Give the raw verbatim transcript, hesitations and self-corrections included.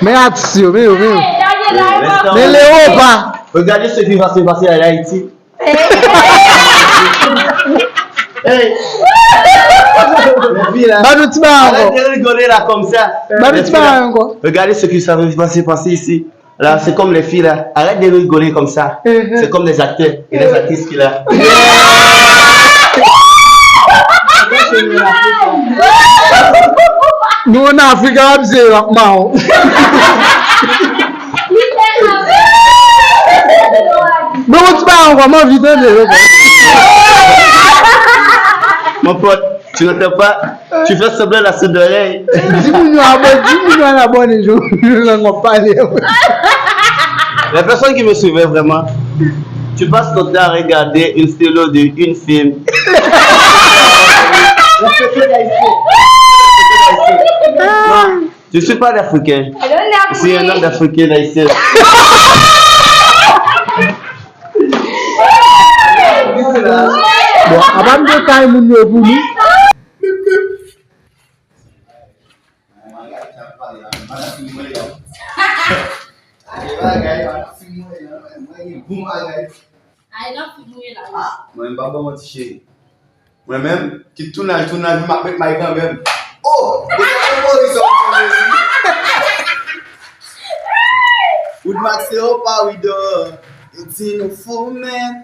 Men atis yo, men yo, men yo. Men lewopa. Regardez ce qui va se passer en Haïti. Hey. Ba nou ti bagay ankò. Arrête de rigoler là comme ça. Ba nou ti bagay ankò. Regardez ce qui va se passer ici. Là, c'est comme les filles là. Arrête de rigoler comme ça. C'est comme les acteurs et les actrices qui là. Nou an Afrik, Arab se ap mawon. Bon, ti bagay ankò, m anvi tande. Mon pote, tu n'entends pas. Tu fais semblant la sourde oreille. Di moun yo abò-, di moun yo al abòne, Jojo, lang w ap pale. Les personnes qui me suivaient vraiment, tu passes ton temps à regarder une stélo de une film. Respectez les Haïtiens. Respectez les Haïtiens. Non, je suis pas d'Africain. Je suis un homme d'Africain haïtien. Bon, apa m te kay moun yo pou nou? Ay, nan figi w ye la, wi. Ah, mwen, m pa ba w manti, cheri. Mwen menm, ki tounaj, tounaj, m ap met may kanmenm. Oh! Ou te konn mori sa w konn mori. Wood Max se yon pa wi dò. Yo di nou fou, men.